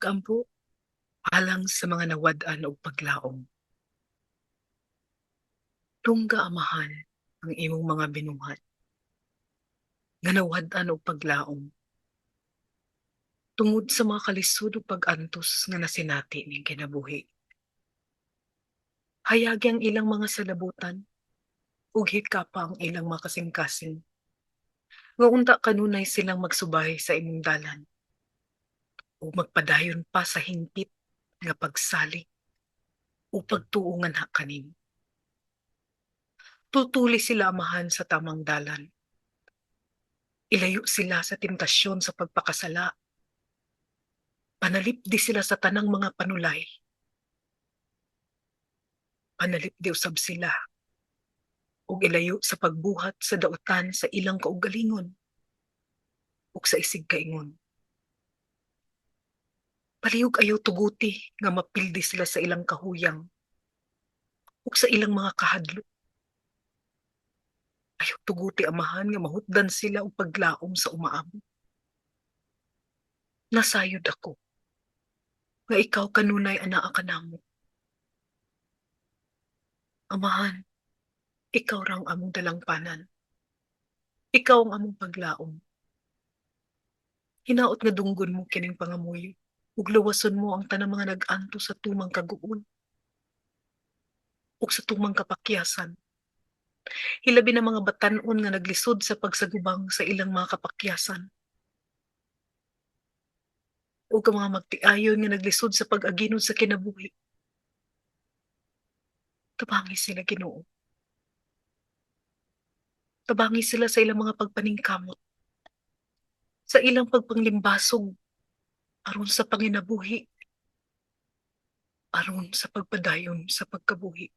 Pag-ampo alang sa mga nawad-an og paglaom. Tungga, Amahan, ang imong mga binuhat nga nawad-an og paglaom tungod sa mga kalisod ug pag-antos nga nasinati ning kinabuhi. Hayagi ang ilang mga salabutan ug hikapa ang ilang mga kasing-kasing, nga unta kanunay silang magsubay sa imong dalan ug magpadayon pa sa hingpit nga pagsalig ug pagtuo nganha kanimo. Tultuli sila, Amahan, sa tamang dalan. Ilayo sila sa tentasyon sa pagpakasala. Panalipdi sila sa tanang mga panulay. Panalipdi usab sila ug ilayo sa pagbuhat sa dautan sa ilang kaugalingon ug sa isigkaingon. Palihog ayaw tuguti nga mapildi sila sa ilang kahuyang ug sa ilang mga kahadlok. Ayaw tuguti, Amahan, nga mahutdan sila og paglaom sa umaabot. Nasayod ako nga ikaw kanunay anaa kanamo. Amahan, ikaw ra ang among dalangpanan. Ikaw ang among paglaom. Hinaot nga dunggon mo kining pangamuyo ug luwason mo ang tanang mga nag-antos sa tumang kaguol ug sa tumang kapakyasan. Hilabi na mga batan-on nga naglisod sa pagsagubang sa ilang mga kapakyasan ug ang mga magtiayon nga naglisod sa pag-aginod sa kinabuhi. Tabangi sila, Ginoo. Tabangi sila sa ilang mga pagpaningkamot, sa ilang pagpanglimbasog aron sa panginabuhi, aron sa pagpadayon sa pagkabuhi.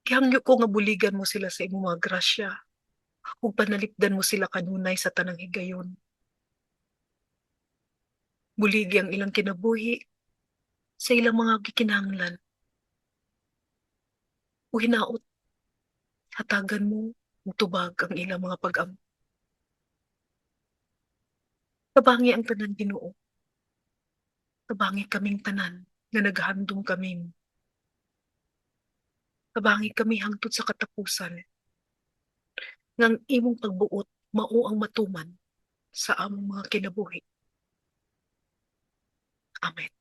Gihangyo ko nga buligan mo sila sa imong mga grasya ug panalipdan mo sila kanunay sa tanang higayon. Buligi ang ilang kinabuhi sa ilang mga gikinahanglan. Ug hinaot hatagan mo og tubag ang ilang mga pag-ampo. Tabangi ang tanan, Ginoo. Tabangi kaming tanan nga naghandom kami. Tabangi kami hangtod sa katapusan nga ang imong pagbuot mao ang matuman sa among mga kinabuhi. Amen.